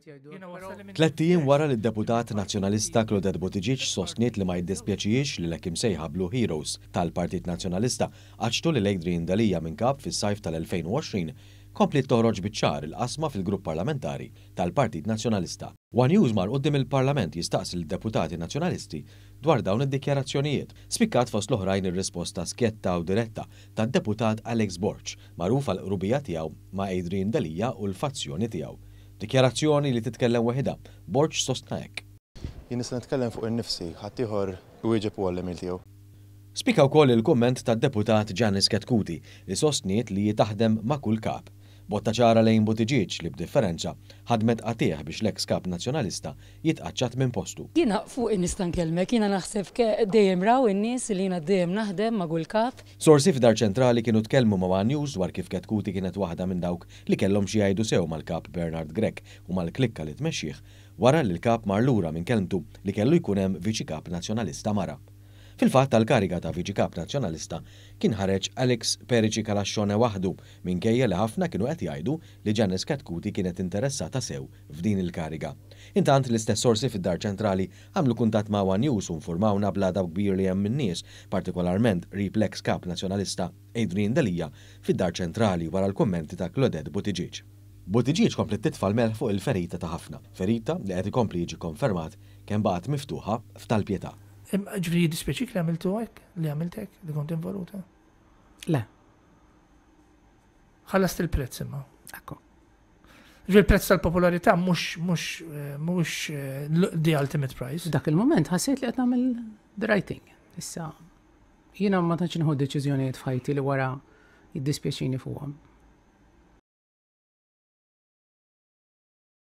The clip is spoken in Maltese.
Tlett ijiem wara li d-deputat Nazzjonalista Claudette Buttigieg sostniet li ma jiddispjaċihiex li l-hekk imsejħa Blue Heroes tal-Partit Nazzjonalista qaċċtu lil Adrian Delia minn kap fis-sajf tal-2020, kompliet toħroġ biċ-ċar il-qasma fil-grupp parlamentari tal-Partit Nazzjonalista. One News mar quddiem il-Parlament jistaqsi lid-deputati Nazzjonalisti dwar dawn id-dikjarazzjonijiet. Spikkat fost l-oħrajn ir-risposta skjetta u diretta tad-deputat Alex Borg, magħruf għall-qrubija tiegħu ma' Adrian Delia u l-fazzjoni tiegħu. Dikjarazzjoni li titkellem weħidha, Borg sostna hekk. Jien nista' nitkellem fuq innifsi, ħaddieħor iwieġeb hu għall-għemil tiegħu. Spikka wkoll il-kumment tad-Deputat Janice Chetcuti li sostniet li hi taħdem ma' kull kap. Botta ċara lejn Buttigieg li b'differenza ħadmet qatigħ biex l-eks Kap Nazzjonalista jitqaċċat minn postu. Jiena fuqi nista' nkellmek, jiena naħseb dejjem raw in-nies li jiena dejjem naħdem ma' kull kap. Sorsi f'Dar Ċentrali kienu tkellmu ma' one News dwar kif Chetcuti kienet waħda minn dawk li kellhom xi jgħidu sew mal-Kap Bernard Grech u mal-klikka li tmexxih wara li l-Kap mar lura minn kelmtu li kellu jkun hemm Viċi Kap Nazzjonalista mara. Fil-fatt għall-kariga ta' Viċi Kap Nazzjonalista kien ħareġ Alex Perici Calascione waħdu minkejja li ħafna kienu qed jgħidu li Janice Chetcuti kienet interessata sew f'din il-kariga. Intant l-istess sorsi fid-Dar Ċentrali għamlu kuntatt ma' one News u nfurmawna bl-għadab kbir li hemm min-nies, partikolarment qrib l-eks Kap Nazzjonalista Adrian Delia fid-Dar Ċentrali wara l-kummenti ta' Claudette Buttigieg. Buttigieg kompliet titfa' l-melħ fuq il-ferita ta' ħafna, ferita li qed ikompli jiġi kkonfermat kemm baqgħet miftuħa f'tal-Pietà. Ġifieri jiddispjaċik li għamiltu hekk, li għamilt hekk, li kont involuta? Le. Ħallast il-prezz imma. Ekku. Ġifieri il-prezz tal-popolarità mhux mhux eh, mhux eh, the ultimate price. Dak il-moment ħassejt li qed nagħmel the right thing. Issa jiena ma tantx nieħu deċiżjonijiet f'ħajti li wara jiddispjaċini fuqhom.